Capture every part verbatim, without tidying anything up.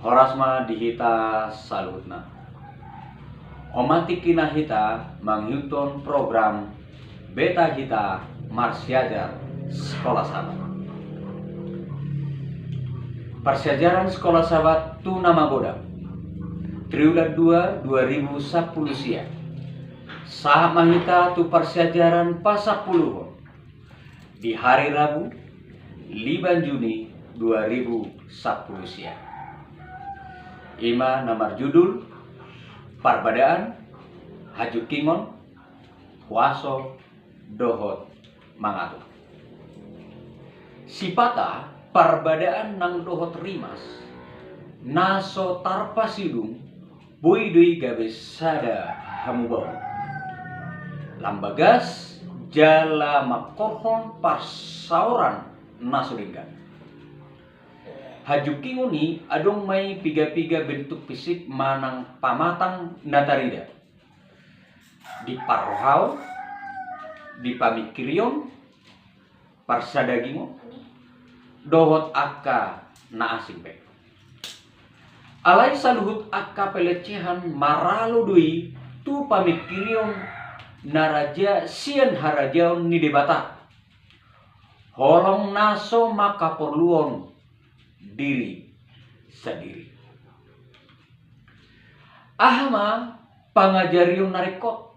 Horas ma di hita saluhutna. On ma tingkina hita mangihuthon program Beta Hita Marsiajar Sikola Sabat. Parsiajaran Sikola Sabat tu na magodang, triwulan dua dua ribu sampulu sia. Sahat ma hita tu parsiajaran pasampuluhon di hari Rabu, lima Juni dua ribu sampulu sia. I ma na marjudul Parbadaan, Hajungkingon, Huaso dohot Mangatur. Sipata parbadaan nang dohot rimas na so tarpasidung, boi do i gabe sada hamubaon. Lam bagas jala mangkorhon parsaoran na so denggan. Hajungkingon i adong ma i piga-piga bentuk fisik manang pamatang na tarida di parrohaon, di pamingkirion, parsadagingon, dohot angka na asing pe. Alai saluhut angka pelecehan maralo do i tu pamingkirion na raja sian harajaon ni Debata, holong na so mangkaporluhon diri sandiri. Aha ma pangajarion na ringkot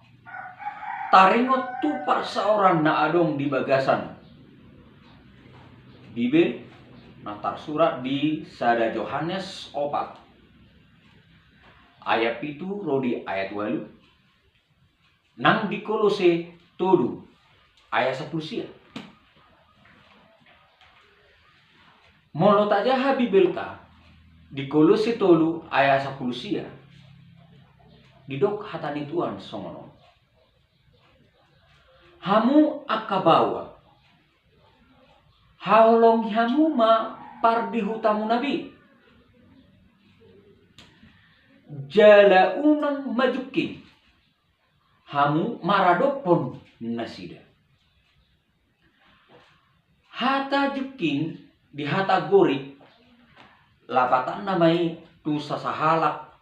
taringot tu parsaoran na adong di bagasan Bibel na tarsurat di sada Johannes opat ayat pitu ro di ayat ualu, nang di Kolose tolu ayat sampulu sia. Molo tajaha Bibelta di Kolose tolu ayat sampulu sia, didok hata ni Tuhan songon on: Hamu angka baoa, haholongi hamu ma pardihutamuna be, jala unang majungking hamu maradophon nasida. Hata jungking di hata Gorik lapatanna ma i tu sasahalak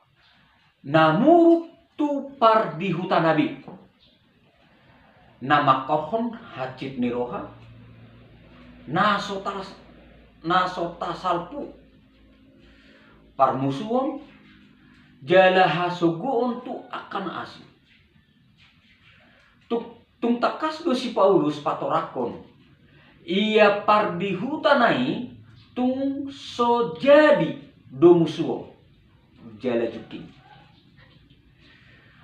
na muruk tu pardihutana be, na mangkorhon hansit ni roha, na so tas-, na so tasalpu, parmusuon, jala hasogoon tu angka na asing. Tung, tung tangkas do si Paulus patorangkon, ia pardihutana i tung so jadi do musuon jala jungking.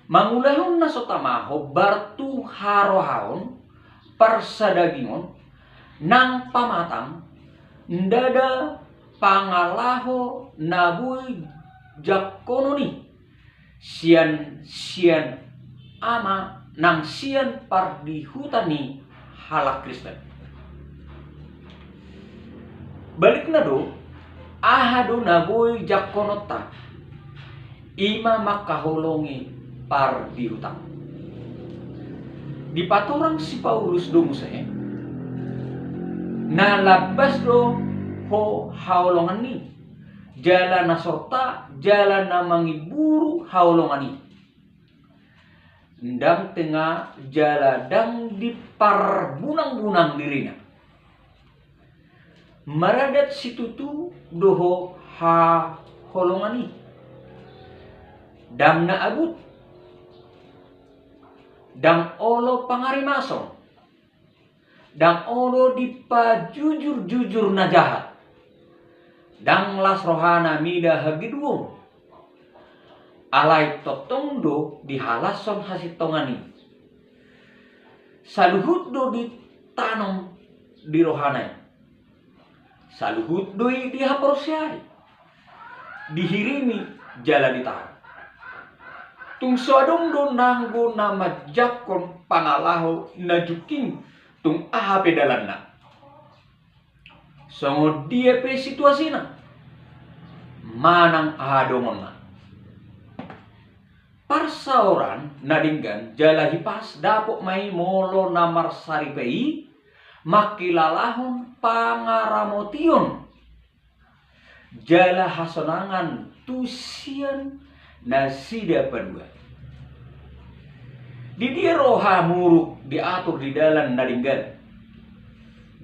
Mangulahon na so tama hombar tu harohaon, parsadagingon, nang pamatang, ndada pangalaho na boi jangkonon i sian, sian ama nang sian pardihuta ni halak Kristen. Balikna do, aha do na boi jangkononta? I ma mangkaholongi pardihuta. Dipatorang si Paulus do muse, na lambas do ho haholongan i, jala na sorta, jala na mangiburu haholongan i. Ndang tenga jala ndang diparbunang-bunang dirina. Maradat situtu do ho haholongan i. Ndang na abut. Ndang olo pangarimason. Ndang olo dipajujur-jujur na jahat. Ndang las rohana mida hagedon. Alai tongtong do dihalashon hasintongan i. Saluhut do ditanom di rohana i. Saluhut do i dihaporseai, dihirimi jala ditahan. Tung so adong do nanggo na manjangkon pangalaho na jungking tung aha pe dalanna. Songon dia pe situasina manang aha dongonna. Parsaoran na denggan jala hipas dapot ma i molo na marsaripe i mangkilalahon pangaramotion jala hasonangan tu sian nasida padua. Di dia roha muruk diatur di dalan na denggan,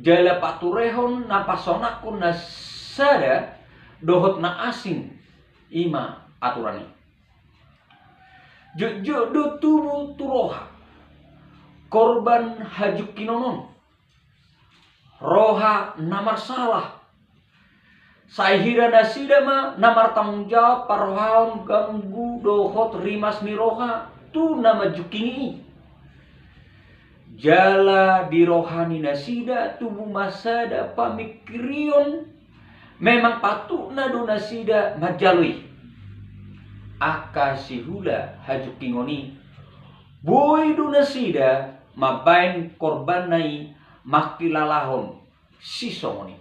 jala paturehon na pasonangkon na sada dohot na asing, i ma aturan i. Jotjot do tubu tu roha korban hajungkingon on, roha na marsala. Sai hira nasida ma na martanggung jawab parrohahon ganggu dohot rimas ni roha tu na manjungkingi i. Jala di roha ni nasida tubu ma sada pamingkirion, memang patutna do nasida manjalo i. Angka siula hajungkingon i, boi do nasida mambaen korbanna i mangkilalahon sisongon i.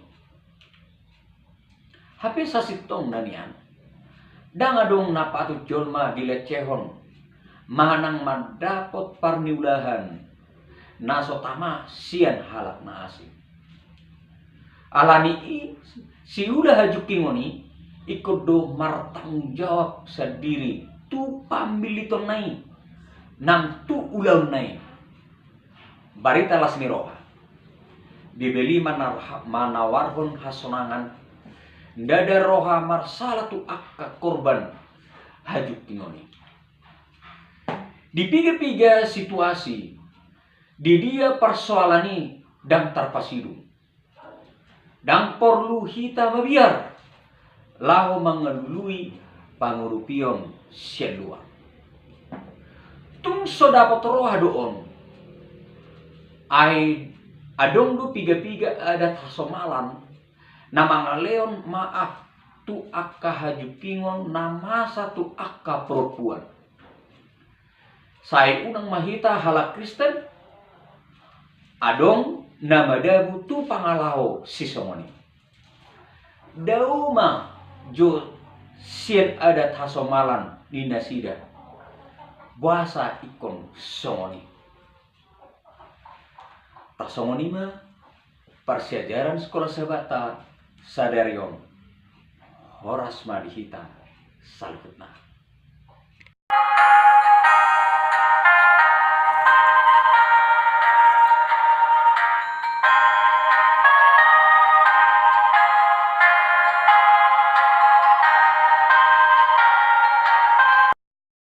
Hape sasintongna nian, ndang adong na patut jolma dilecehon manang mandapot parniulahan na so tama sian halak na asing. Alani i, siula hajungkingon i ingkon do martanggung jawab sandiri tu pamillitonna i nang tu ulaonna i. Barita las ni roha. Bibel i manar-, manawarhon hasonangan, ndada roha marsala tu angka korban hajungkingon i. Di piga-piga situasi, di dia parsoalan i ndang tarpasidung, ndang porlu hita mabiar laho mangalului pangurupion sian luar. Tung so dapot roha do on, ai adong do piga-piga adat hasomalan na mangalehon maaf tu angka hajungkingon na masa tu angka parompuan. Sai unang ma hita halak Kristen adong na madabu tu pangalaho sisongon i. Dao ma jo sian adat hasomalan ni nasida boasa ingkon songon i. Tarsongon i ma parsiajaran Sikola Sabbatta sadari on. Horas ma di hita saluhutna.